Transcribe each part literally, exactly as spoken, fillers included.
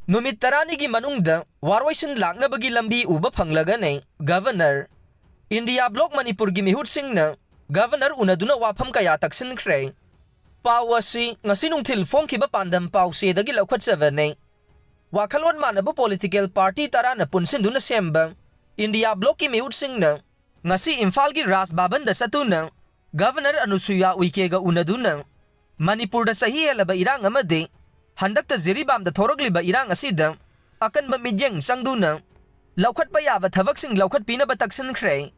ꯅꯨꯃꯤꯠ ꯇꯔꯥꯅꯤꯒꯤ ꯃꯅꯨꯡꯗ ꯋꯥꯔꯣꯏꯁꯤꯟ ꯂꯥꯛꯅꯕꯒꯤ ꯂꯝꯕꯤ ꯎꯕ ꯐꯪꯂꯒꯅꯤ꯫ ꯒꯚꯔꯅꯔ, ꯏꯟꯗꯤꯌꯥ ꯕ꯭ꯂꯣꯛ ꯃꯅꯤꯄꯨꯔꯒꯤ ꯃꯤꯍꯨꯠꯁꯤꯡꯅ ꯒꯚꯔꯅꯔ ꯎꯅꯗꯨꯅ ꯋꯥꯐꯝ ꯀꯌꯥ ꯇꯛꯁꯤꯟꯈ꯭ꯔꯦ꯫ ꯄꯥꯎ ꯑꯁꯤ ꯉꯁꯤ ꯅꯨꯡꯊꯤꯜ ꯐꯣꯡꯈꯤꯕ ꯄꯥꯟꯗꯝ ꯄꯥꯎꯆꯦꯗꯒꯤ ꯂꯧꯈꯠꯆꯕꯅꯤ꯫ ꯋꯥꯈꯜꯂꯣꯟ ꯃꯥꯟꯅꯕ ꯄꯣꯂꯤꯇꯤꯀꯦꯜ ꯄꯥꯔꯇꯤ ꯇꯔꯥꯅ ꯄꯨꯟꯁꯤꯟꯗꯨꯅ ꯁꯦꯝꯕ ꯏꯟꯗꯤꯌꯥ ꯕ꯭ꯂꯣꯛꯀꯤ ꯃꯤꯍꯨꯠꯁꯤꯡꯅ ꯉꯁꯤ ꯏꯝꯐꯥꯜꯒꯤ ꯔꯥꯖ ꯚꯕꯟꯗ ꯆꯠꯇꯨꯅ ꯒꯚꯔꯅꯔ ꯑꯅꯨꯁꯨꯌꯥ ꯎꯏꯀꯦꯒ ꯎꯅꯗꯨꯅ ꯃꯅꯤꯄꯨꯔꯗ ꯆꯍꯤ ꯍꯦꯜꯂꯕ ꯏꯔꯥꯡ ꯑꯃꯗꯤ ꯍꯟꯗꯛꯇ ꯖꯤꯔꯤꯕꯥꯝꯗ ꯊꯣꯔꯛꯂꯤꯕ ꯏꯔꯥꯡ ꯑꯁꯤꯗ ꯑꯀꯟꯕ ꯃꯤꯠꯌꯦꯡ ꯆꯪꯗꯨꯅ ꯂꯧꯈꯠꯄ ꯌꯥꯕ ꯊꯕꯛꯁꯤꯡ ꯂꯧꯈꯠꯄꯤꯅꯕ ꯇꯛꯁꯤꯟꯈ꯭ꯔꯦ꯫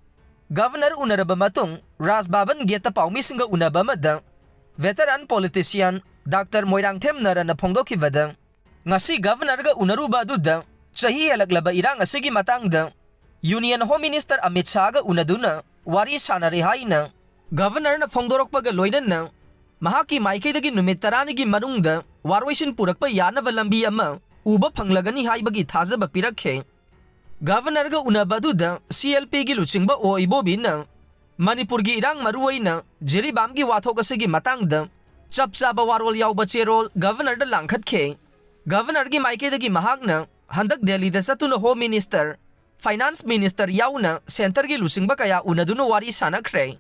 ꯒꯚꯔꯅꯔ ꯎꯅꯔꯕ ꯃꯇꯨꯡ ꯔꯥꯖ ꯚꯕꯟ ꯒꯦꯠꯇ ꯄꯥꯎꯃꯤꯁꯤꯡꯒ ꯎꯅꯕ ꯑꯃꯗ ꯚꯦꯇꯔꯥꯟ ꯄꯣꯂꯤꯇꯤꯁꯤꯌꯥꯟ ꯗꯥꯛꯇꯔ ꯃꯣꯏꯔꯥꯡꯊꯦꯝ ꯅꯔꯅ ꯐꯣꯡꯗꯣꯛꯈꯤꯕꯗ, ꯉꯁꯤ ꯒꯚꯔꯅꯔꯒ ꯎꯅꯔꯨꯕ ꯑꯗꯨꯗ ꯆꯍꯤ ꯍꯦꯜꯂꯛꯂꯕ ꯏꯔꯥꯡ ꯑꯁꯤꯒꯤ ꯃꯇꯥꯡꯗ ꯌꯨꯅꯤꯌꯟ ꯍꯣꯝ ꯃꯤꯅꯤꯁꯇꯔ ꯑꯃꯤꯠ ꯁꯥꯍꯒ ꯎꯅꯗꯨꯅ ꯋꯥꯔꯤ ꯁꯥꯟꯅꯔꯦ ꯍꯥꯏꯅ ꯒꯚꯔꯅꯔꯅ ꯐꯣꯡꯗꯣꯔꯛꯄꯒ ꯂꯣꯏꯅꯅ ꯃꯍꯥꯛꯀꯤ ꯃꯥꯏꯀꯩꯗꯒꯤ ꯅꯨꯃꯤꯠ ꯇꯔꯥꯅꯤꯒꯤ ꯃꯅꯨꯡꯗ ꯋꯥꯔꯣꯏꯁꯤꯟ ꯄꯨꯔꯛꯄ ꯌꯥꯅꯕ ꯂꯝꯕꯤ ꯑꯃ ꯎꯕ ꯐꯪꯂꯒꯅꯤ ꯍꯥꯏꯕꯒꯤ ꯊꯥꯖꯕ ꯄꯤꯔꯛꯈꯤ꯫ ꯒꯚꯔꯅꯔꯒ ꯎꯅꯕ ꯑꯗꯨꯗ ꯁꯤ ꯑꯦꯜ ꯄꯤꯒꯤ ꯂꯨꯆꯤꯡꯕ ꯑꯣ ꯏꯕꯣꯕꯤꯅ ꯃꯅꯤꯄꯨꯔꯒꯤ ꯏꯔꯥꯡ, ꯃꯔꯨꯑꯣꯏꯅ ꯖꯤꯔꯤꯕꯥꯝꯒꯤ ꯋꯥꯊꯣꯛ ꯑꯁꯤꯒꯤ ꯃꯇꯥꯡꯗ ꯆꯞ ꯆꯥꯕ ꯋꯥꯔꯣꯜ ꯌꯥꯎꯕ ꯆꯦꯔꯣꯜ ꯒꯚꯔꯅꯔꯗ ꯂꯥꯡꯈꯠꯈꯤ꯫ ꯒꯚꯔꯅꯔꯒꯤ ꯃꯥꯏꯀꯩꯗꯒꯤ ꯃꯍꯥꯛꯅ ꯍꯟꯗꯛ ꯗꯦꯜꯂꯤꯗ ꯆꯠꯇꯨꯅ ꯍꯣꯝ ꯃꯤꯅꯤꯁꯇꯔ, ꯐꯥꯏꯅꯥꯟꯁ ꯃꯤꯅꯤꯁꯇꯔ ꯌꯥꯎꯅ ꯁꯦꯟꯇꯔꯒꯤ ꯂꯨꯆꯤꯡꯕ ꯀꯌꯥ ꯎꯅꯗꯨꯅ ꯋꯥꯔꯤ ꯁꯥꯟꯅꯈ꯭ꯔꯦ꯫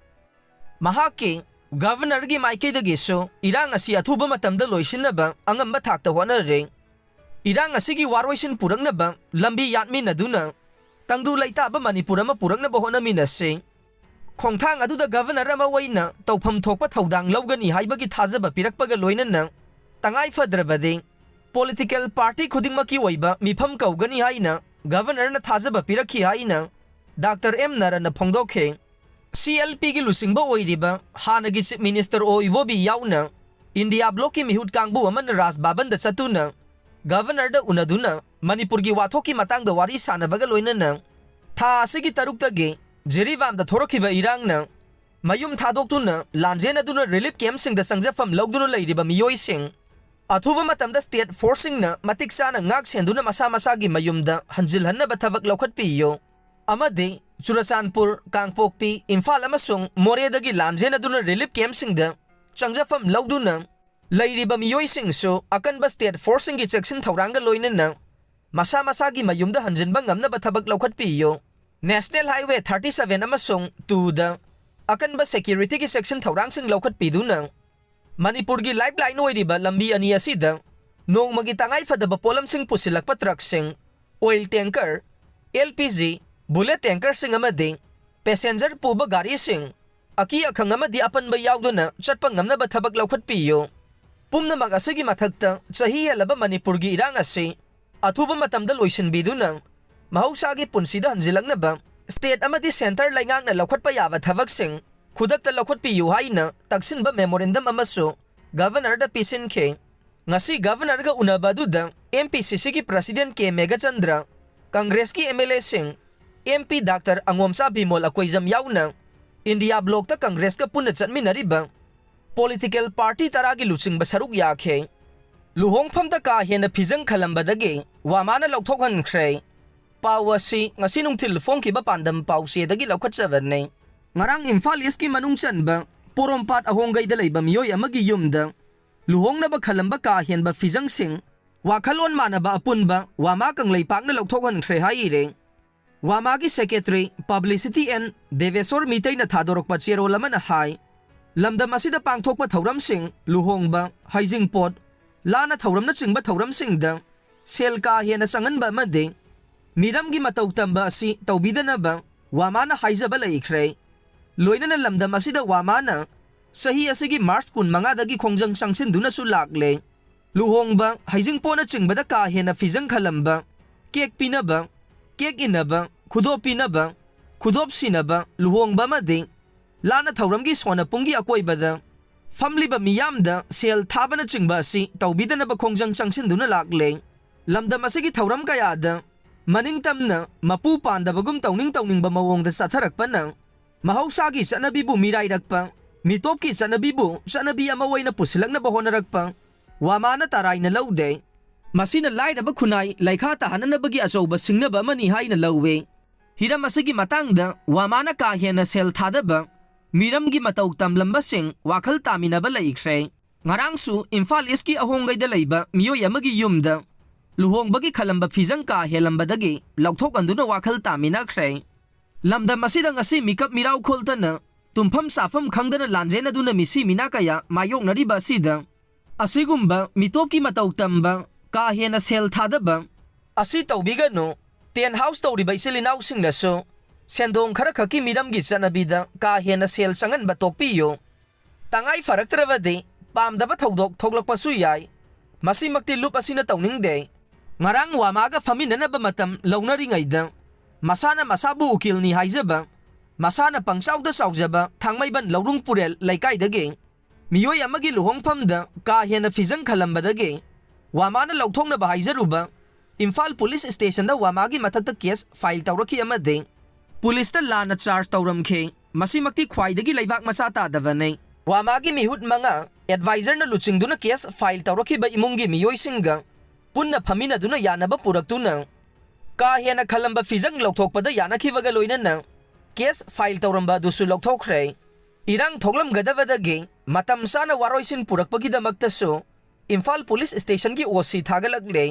ꯃꯍꯥꯛꯀꯤ ꯒꯚꯔꯅꯔꯒꯤ ꯃꯥꯏꯀꯩꯗꯒꯤꯁꯨ ꯏꯔꯥꯡ ꯑꯁꯤ ꯑꯊꯨꯕ ꯃꯇꯝꯗ ꯂꯣꯏꯁꯤꯟꯅꯕ ꯑꯉꯝꯕ ꯊꯥꯛꯇ ꯍꯣꯠꯅꯔꯦ꯫ ꯏꯔꯥꯡ ꯑꯁꯤꯒꯤ ꯋꯥꯔꯣꯏꯁꯤꯟ ꯄꯨꯔꯛꯅꯕ ꯂꯝꯕꯤ ꯌꯥꯠꯃꯤꯟꯅꯗꯨꯅ ꯇꯪꯗꯨ ꯂꯩꯇꯥꯕ ꯃꯅꯤꯄꯨꯔ ꯑꯃ ꯄꯨꯔꯛꯅꯕ ꯍꯣꯠꯅꯃꯤꯟꯅꯁꯤ꯫ ꯈꯣꯡꯊꯥꯡ ꯑꯗꯨꯗ ꯒꯚꯔꯅꯔ ꯑꯃ ꯑꯣꯏꯅ ꯇꯧꯐꯝ ꯊꯣꯛꯄ ꯊꯧꯗꯥꯡ ꯂꯧꯒꯅꯤ ꯍꯥꯏꯕꯒꯤ ꯊꯥꯖꯕ ꯄꯤꯔꯛꯄꯒ ꯂꯣꯏꯅꯅ ꯇꯉꯥꯏ ꯐꯗ꯭ꯔꯕꯗꯤ ꯄꯣꯂꯤꯇꯤꯀꯦꯜ ꯄꯥꯔꯇꯤ ꯈꯨꯗꯤꯡꯃꯛꯀꯤ ꯑꯣꯏꯕ ꯃꯤꯐꯝ ꯀꯧꯒꯅꯤ ꯍꯥꯏꯅ ꯒꯚꯔꯅꯔꯅ ꯊꯥꯖꯕ ꯄꯤꯔꯛꯈꯤ ꯍꯥꯏꯅ ꯗꯥꯛꯇꯔ ꯑꯦꯝ ꯅꯔꯅ ꯐꯣꯡꯗꯣꯛꯈꯤ꯫ ꯁꯤ ꯑꯦꯜ ꯄꯤꯒꯤ ꯂꯨꯆꯤꯡꯕ ꯑꯣꯏꯔꯤꯕ ꯍꯥꯟꯅꯒꯤ ꯆꯤꯐ ꯃꯤꯅꯤꯁꯇꯔ ꯑꯣ ꯏꯕꯣꯕꯤ ꯌꯥꯎꯅ ꯏꯟꯗꯤꯌꯥ ꯕ꯭ꯂꯣꯛꯀꯤ ꯃꯤꯍꯨꯠ ꯀꯥꯡꯕꯨ ꯑꯃꯅ ꯔꯥꯖ ꯚꯕꯟꯗ ꯆꯠꯇꯨꯅ ꯒꯚꯔꯅꯔꯗ ꯎꯅꯗꯨꯅ ꯃꯅꯤꯄꯨꯔꯒꯤ ꯋꯥꯊꯣꯛꯀꯤ ꯃꯇꯥꯡꯗ ꯋꯥꯔꯤ ꯁꯥꯟꯅꯕꯒ ꯂꯣꯏꯅꯅ ꯊꯥ ꯑꯁꯤꯒꯤ ꯇꯔꯨꯛꯇꯒꯤ ꯖꯤꯔꯤꯕꯥꯝꯗ ꯊꯣꯔꯛꯈꯤꯕ ꯏꯔꯥꯡꯅ ꯃꯌꯨꯝ ꯊꯥꯗꯣꯛꯇꯨꯅ ꯂꯥꯟꯖꯦꯟꯅꯗꯨꯅ ꯔꯤꯂꯤꯐ ꯀꯦꯝꯞꯁꯤꯡꯗ ꯆꯪꯖꯐꯝ ꯂꯧꯗꯨꯅ ꯂꯩꯔꯤꯕ ꯃꯤꯑꯣꯏꯁꯤꯡ ꯑꯊꯨꯕ ꯃꯇꯝꯗ ꯁ꯭ꯇꯦꯠ ꯐꯣꯔꯁꯁꯤꯡꯅ ꯃꯇꯤꯛ ꯆꯥꯅ ꯉꯥꯛ ꯁꯦꯟꯗꯨꯅ ꯃꯁꯥ ꯃꯁꯥꯒꯤ ꯃꯌꯨꯝꯗ ꯍꯟꯖꯤꯜꯍꯟꯅꯕ ꯊꯕꯛ ꯂꯧꯈꯠꯄꯤꯌꯨ ꯑꯃꯗꯤ ꯆꯨꯔꯆꯥꯟꯄꯨꯔ, ꯀꯥꯡꯄꯣꯛꯄꯤ, ꯏꯝꯐꯥꯜ ꯑꯃꯁꯨꯡ ꯃꯣꯔꯦꯗꯒꯤ ꯂꯥꯟꯖꯦꯟꯅꯗꯨꯅ ꯔꯤꯂꯤꯐ ꯀꯦꯝꯞꯁꯤꯡꯗ ꯆꯪꯖꯐꯝ ꯂꯧꯗꯨꯅ ꯂꯩꯔꯤꯕ ꯃꯤꯑꯣꯏꯁꯤꯡꯁꯨ ꯑꯀꯟꯕ state forceꯁꯤꯡꯒꯤ ꯆꯦꯛꯁꯤꯟ ꯊꯧꯔꯥꯡꯒ ꯂꯣꯏꯅꯅ ꯃꯁꯥ ꯃꯁꯥꯒꯤ ꯃꯌꯨꯝꯗ ꯍꯟꯖꯤꯟꯕ ꯉꯝꯅꯕ ꯊꯕꯛ ꯂꯧꯈꯠꯄꯤꯌꯨ꯫ National Highway thirty seven ꯑꯃꯁꯨꯡ twoꯗ ꯑꯀꯟꯕ securityꯒꯤ ꯆꯦꯛꯁꯤꯟ ꯊꯧꯔꯥꯡꯁꯤꯡ ꯂꯧꯈꯠꯄꯤꯗꯨꯅ ꯃꯅꯤꯄꯨꯔꯒꯤ lifeline ꯑꯣꯏꯔꯤꯕ ꯂꯝꯕꯤ ꯑꯅꯤ ꯑꯁꯤꯗ ꯅꯣꯡꯃꯒꯤ ꯇꯉꯥꯏ ꯐꯗꯕ ꯄꯣꯠꯂꯝꯁꯤꯡ ꯄꯨꯁꯤꯜꯂꯛꯄ truckꯁꯤꯡ, oil tanker, L P G, bullet tankerꯁꯤꯡ ꯑꯃꯗꯤ passenger ꯄꯨꯕ ꯒꯥꯔꯤꯁꯤꯡ ꯑꯀꯤ ꯑꯈꯪ ꯑꯃꯗꯤ ꯑꯄꯟꯕ ꯌꯥꯎꯗꯅ ꯆꯠꯄ ꯉꯝꯅꯕ ꯊꯕꯛ ꯂꯧꯈꯠꯄꯤꯌꯨ꯫ ꯄꯨꯝꯅꯃꯛ ꯑꯁꯤꯒꯤ ꯃꯊꯛꯇ, ꯆꯍꯤ ꯍꯦꯜꯂꯕ ꯃꯅꯤꯄꯨꯔꯒꯤ ꯏꯔꯥꯡ ꯑꯁꯤ ꯑꯊꯨꯕ ꯃꯇꯝꯗ ꯂꯣꯏꯁꯤꯟꯕꯤꯗꯨꯅ ꯃꯍꯧꯁꯥꯒꯤ ꯄꯨꯟꯁꯤꯗ ꯍꯟꯖꯤꯜꯂꯛꯅꯕ state ꯑꯃꯗꯤ centre ꯂꯩꯉꯥꯛꯅ ꯂꯧꯈꯠꯄ ꯌꯥꯕ ꯊꯕꯛꯁꯤꯡ ꯈꯨꯗꯛꯇ ꯂꯧꯈꯠꯄꯤꯌꯨ ꯍꯥꯏꯅ ꯇꯛꯁꯤꯟꯕ memorandum ꯑꯃꯁꯨ Governorꯗ ꯄꯤꯁꯤꯟꯈꯤ꯫ ꯉꯁꯤ Governorꯒ ꯎꯅꯕ ꯑꯗꯨꯗ M P C Cꯒꯤ President K Meghachandra, Congressꯀꯤ M L Aꯁꯤꯡ, M P Doctor ꯑꯉꯣꯝꯆꯥ Bimol Akoijam ꯌꯥꯎꯅ India Blocꯇ Congressꯀ ꯄꯨꯟꯅ ꯆꯠꯃꯤꯟꯅꯔꯤꯕ political party ꯇꯔꯥꯒꯤ ꯂꯨꯆꯤꯡꯕ ꯁꯔꯨꯛ ꯌꯥꯈꯤ꯫ ꯂꯨꯍꯣꯡꯐꯝꯗ ꯀꯥ ꯍꯦꯟꯅ ꯐꯤꯖꯪ ꯈꯜꯂꯝꯕꯗꯒꯤ ꯋꯥꯃꯥꯅ ꯂꯧꯊꯣꯛꯍꯟꯈ꯭ꯔꯦ꯫ ꯄꯥꯎ ꯑꯁꯤ ꯉꯁꯤ ꯅꯨꯡꯊꯤꯜ ꯐꯣꯡꯈꯤꯕ ꯄꯥꯟꯗꯝ ꯄꯥꯎꯆꯦꯗꯒꯤ ꯂꯧꯈꯠꯆꯕꯅꯤ꯫ ꯉꯔꯥꯡ ꯏꯝꯐꯥꯜ ꯏꯁꯀꯤ ꯃꯅꯨꯡ ꯆꯟꯕ ꯄꯣꯔꯣꯝꯄꯥꯠ ꯑꯍꯣꯡꯒꯩꯗ ꯂꯩꯕ ꯃꯤꯑꯣꯏ ꯑꯃꯒꯤ ꯌꯨꯝꯗ ꯂꯨꯍꯣꯡꯅꯕ ꯈꯜꯂꯝꯕ ꯀꯥ ꯍꯦꯟꯕ ꯐꯤꯖꯪꯁꯤꯡ ꯋꯥꯈꯜꯂꯣꯟ ꯃꯥꯟꯅꯕ ꯑꯄꯨꯟꯕ ꯋꯥꯃꯥ ꯀꯪꯂꯩꯄꯥꯛꯅ ꯂꯧꯊꯣꯛꯍꯟꯈ꯭ꯔꯦ ꯍꯥꯏꯔꯦ꯫ ꯋꯥꯃꯥꯒꯤ secretary publicity N ꯗꯦꯕꯦꯁꯣꯔ ꯃꯤꯇꯩꯅ ꯊꯥꯗꯣꯔꯛꯄ ꯆꯦꯔꯣꯜ ꯑꯃꯅ ꯍꯥꯏ, ꯂꯝꯗꯝ ꯑꯁꯤꯗ ꯄꯥꯡꯊꯣꯛꯄ ꯊꯧꯔꯝꯁꯤꯡ, ꯂꯨꯍꯣꯡꯕ, ꯍꯩꯖꯤꯡꯄꯣꯠ, ꯂꯥꯟꯅ ꯊꯧꯔꯝꯅꯆꯤꯡꯕ ꯊꯧꯔꯝꯁꯤꯡꯗ ꯁꯦꯜ ꯀꯥ ꯍꯦꯟꯅ ꯆꯪꯍꯟꯕ ꯑꯃꯗꯤ ꯃꯤꯔꯝꯒꯤ ꯃꯇꯧ ꯇꯝꯕ ꯑꯁꯤ ꯇꯧꯕꯤꯗꯅꯕ ꯋꯥꯃꯥꯅ ꯍꯥꯏꯖꯕ ꯂꯩꯈ꯭ꯔꯦ꯫ ꯂꯣꯏꯅꯅ ꯂꯝꯗꯝ ꯑꯁꯤꯗ ꯋꯥꯃꯥꯅ ꯆꯍꯤ ꯑꯁꯤꯒꯤ ꯃꯥꯔꯆ ꯀꯨꯟꯃꯉꯥꯗꯒꯤ ꯈꯣꯡꯖꯪ ꯆꯪꯁꯤꯟꯗꯨꯅꯁꯨ ꯂꯥꯛꯂꯦ꯫ ꯂꯨꯍꯣꯡꯕ, ꯍꯩꯖꯤꯡꯄꯣꯠꯅꯆꯤꯡꯕꯗ ꯀꯥ ꯍꯦꯟꯅ ꯐꯤꯖꯪ ꯈꯜꯂꯝꯕ, ꯀꯦꯛ ꯄꯤꯅꯕ, ꯀꯦꯛ ꯏꯟꯅꯕ, ꯈꯨꯗꯣꯞ ꯄꯤꯅꯕ, ꯈꯨꯗꯣꯞ ꯁꯤꯅꯕ, ꯂꯨꯍꯣꯡꯕ ꯑꯃꯗꯤ ꯂꯥꯟꯅ ꯊꯧꯔꯝꯒꯤ ꯁꯣꯟꯅꯄꯨꯡꯒꯤ ꯑꯀꯣꯏꯕꯗ ꯐꯝꯂꯤꯕ ꯃꯤꯌꯥꯝꯗ ꯁꯦꯜ ꯊꯥꯕꯅꯆꯤꯡꯕ ꯑꯁꯤ ꯇꯧꯕꯤꯗꯅꯕ ꯈꯣꯡꯖꯪ ꯆꯪꯁꯤꯟꯗꯨꯅ ꯂꯥꯛꯂꯦ꯫ ꯂꯝꯗꯝ ꯑꯁꯤꯒꯤ ꯊꯧꯔꯝ ꯀꯌꯥꯗ ꯃꯅꯤꯡ ꯇꯝꯅ ꯃꯄꯨ ꯄꯥꯟꯗꯕꯒꯨꯝ ꯇꯧꯅꯤꯡ ꯇꯧꯅꯤꯡꯕ ꯃꯑꯣꯡꯗ ꯆꯠꯊꯔꯛꯄꯅ ꯃꯍꯧꯁꯥꯒꯤ ꯆꯠꯅꯕꯤꯕꯨ ꯃꯤꯔꯥꯏꯔꯛꯄ, ꯃꯤꯇꯣꯞꯀꯤ ꯆꯠꯅꯕꯤꯕꯨ ꯆꯠꯅꯕꯤ ꯑꯃ ꯑꯣꯏꯅ ꯄꯨꯁꯤꯜꯂꯛꯅꯕ ꯍꯣꯠꯅꯔꯛꯄ ꯋꯥꯃꯥꯅ ꯇꯔꯥꯏꯅ ꯂꯧꯗꯦ꯫ ꯃꯁꯤꯅ ꯂꯥꯏꯔꯕ ꯈꯨꯟꯅꯥꯏ ꯂꯩꯈꯥ ꯇꯥꯍꯟꯅꯅꯕꯒꯤ ꯑꯆꯧꯕ ꯁꯤꯡꯅꯕ ꯑꯃꯅꯤ ꯍꯥꯏꯅ ꯂꯧꯏ꯫ ꯍꯤꯔꯝ ꯑꯁꯤꯒꯤ ꯃꯇꯥꯡꯗ ꯋꯥꯃꯥꯅ ꯀꯥ ꯍꯦꯟꯅ ꯁꯦꯜ ꯊꯥꯗꯕ, ꯃꯤꯔꯝꯒꯤ ꯃꯇꯧ ꯇꯝꯂꯝꯕꯁꯤꯡ ꯋꯥꯈꯜ ꯇꯥꯃꯤꯟꯅꯕ ꯂꯩꯈ꯭ꯔꯦ꯫ ꯉꯔꯥꯡꯁꯨ ꯏꯝꯐꯥꯜ ꯏꯁꯀꯤ ꯑꯍꯣꯡꯒꯩꯗ ꯂꯩꯕ ꯃꯤꯑꯣꯏ ꯑꯃꯒꯤ ꯌꯨꯝꯗ ꯂꯨꯍꯣꯡꯕꯒꯤ ꯈꯜꯂꯝꯕ ꯐꯤꯖꯪ ꯀꯥ ꯍꯦꯜꯂꯝꯕꯗꯒꯤ ꯂꯧꯊꯣꯛꯍꯟꯗꯨꯅ ꯋꯥꯈꯜ ꯇꯥꯃꯤꯟꯅꯈ꯭ꯔꯦ꯫ ꯂꯝꯗꯝ ꯑꯁꯤꯗ ꯉꯁꯤ ꯃꯤꯀꯞ ꯃꯤꯔꯥꯎ ꯈꯣꯜꯇꯅ ꯇꯨꯝꯐꯝ ꯆꯥꯐꯝ ꯈꯪꯗꯅ ꯂꯥꯟꯖꯦꯟꯅꯗꯨꯅ ꯃꯤꯁꯤ ꯃꯤꯅꯥ ꯀꯌꯥ ꯃꯥꯌꯣꯛꯅꯔꯤꯕ ꯑꯁꯤꯗ, ꯑꯁꯤꯒꯨꯝꯕ ꯃꯤꯇꯣꯞꯀꯤ ꯃꯇꯧ ꯇꯝꯕ, ꯀꯥ ꯍꯦꯟꯅ ꯁꯦꯜ ꯊꯥꯗꯕ ꯑꯁꯤ ꯇꯧꯕꯤꯒꯅꯨ꯫ ꯇꯦꯟ ꯍꯥꯎꯁ ꯇꯧꯔꯤꯕ ꯏꯆꯤꯜ ꯏꯅꯥꯎꯁꯤꯡꯅꯁꯨ ꯁꯦꯟꯗꯣꯡ ꯈꯔꯈꯛꯀꯤ ꯃꯤꯔꯝꯒꯤ ꯆꯠꯅꯕꯤꯗ ꯀꯥ ꯍꯦꯟꯅ ꯁꯦꯜ ꯆꯪꯍꯟꯕ ꯇꯣꯛꯄꯤꯌꯨ꯫ ꯇꯉꯥꯏ ꯐꯔꯛꯇ꯭ꯔꯕꯗꯤ ꯄꯥꯝꯗꯕ ꯊꯧꯗꯣꯛ ꯊꯣꯛꯂꯛꯄꯁꯨ ꯌꯥꯏ꯫ ꯃꯁꯤꯃꯛꯇꯤ ꯂꯨꯞ ꯑꯁꯤꯅ ꯇꯧꯅꯤꯡꯗꯦ꯫ ꯉꯔꯥꯡ ꯋꯥꯃꯥꯒ ꯐꯝꯃꯤꯟꯅꯅꯕ ꯃꯇꯝ ꯂꯧꯅꯔꯤꯉꯩꯗ ꯃꯁꯥꯅ ꯃꯁꯥꯕꯨ ꯎꯀꯤꯜꯅꯤ ꯍꯥꯏꯖꯕ, ꯃꯁꯥꯅ ꯄꯪꯆꯥꯎꯗ ꯆꯥꯎꯖꯕ ꯊꯥꯡꯃꯩꯕꯟ ꯂꯧꯔꯨꯡ ꯄꯨꯔꯦꯜ ꯂꯩꯀꯥꯏꯗꯒꯤ ꯃꯤꯑꯣꯏ ꯑꯃꯒꯤ ꯂꯨꯍꯣꯡꯐꯝꯗ ꯀꯥ ꯍꯦꯟꯅ ꯐꯤꯖꯪ ꯈꯜꯂꯝꯕꯗꯒꯤ ꯋꯥꯃꯥꯅ ꯂꯧꯊꯣꯛꯅꯕ ꯍꯥꯏꯖꯔꯨꯕ ꯏꯝꯐꯥꯜ ꯄꯨꯂꯤꯁ ꯁ꯭ꯇꯦꯁꯟꯗ ꯋꯥꯃꯥꯒꯤ ꯃꯊꯛꯇ ꯀꯦꯁ ꯐꯥꯏꯜ ꯇꯧꯔꯛꯈꯤ ꯑꯃꯗꯤ ꯄꯨꯂꯤꯁꯇ ꯂꯥꯟꯅ ꯆꯥꯔꯖ ꯇꯧꯔꯝꯈꯤ꯫ ꯃꯁꯤꯃꯛꯇꯤ ꯈ꯭ꯋꯥꯏꯗꯒꯤ ꯂꯩꯕꯥꯛ ꯃꯆꯥ ꯇꯥꯗꯕꯅꯤ꯫ ꯋꯥꯃꯥꯒꯤ ꯃꯤꯍꯨꯠ ꯃꯉꯥ ꯑꯦꯗꯚꯥꯏꯖꯔꯅ ꯂꯨꯆꯤꯡꯗꯨꯅ ꯀꯦꯁ ꯐꯥꯏꯜ ꯇꯧꯔꯛꯈꯤꯕ ꯏꯃꯨꯡꯒꯤ ꯃꯤꯑꯣꯏꯁꯤꯡꯒ ꯄꯨꯟꯅ ꯐꯝꯃꯤꯟꯅꯗꯨꯅ ꯌꯥꯅꯕ ꯄꯨꯔꯛꯇꯨꯅ ꯀꯥ ꯍꯦꯟꯅ ꯈꯜꯂꯝꯕ ꯐꯤꯖꯪ ꯂꯧꯊꯣꯛꯄꯗ ꯌꯥꯅꯈꯤꯕꯒ ꯂꯣꯏꯅꯅ ꯀꯦꯁ ꯐꯥꯏꯜ ꯇꯧꯔꯝꯕ ꯑꯗꯨꯁꯨ ꯂꯧꯊꯣꯛꯈ꯭ꯔꯦ꯫ ꯏꯔꯥꯡ ꯊꯣꯛꯂꯝꯒꯗꯕꯗꯒꯤ ꯃꯇꯝ ꯆꯥꯅ ꯋꯥꯔꯣꯏꯁꯤꯟ ꯄꯨꯔꯛꯄꯒꯤꯗꯃꯛꯇꯁꯨ ꯏꯝꯐꯥꯜ ꯄꯨꯂꯤꯁ ꯁ꯭ꯇꯦꯁꯟꯒꯤ ꯑꯣ ꯁꯤ ꯊꯥꯒꯠꯂꯛꯂꯦ꯫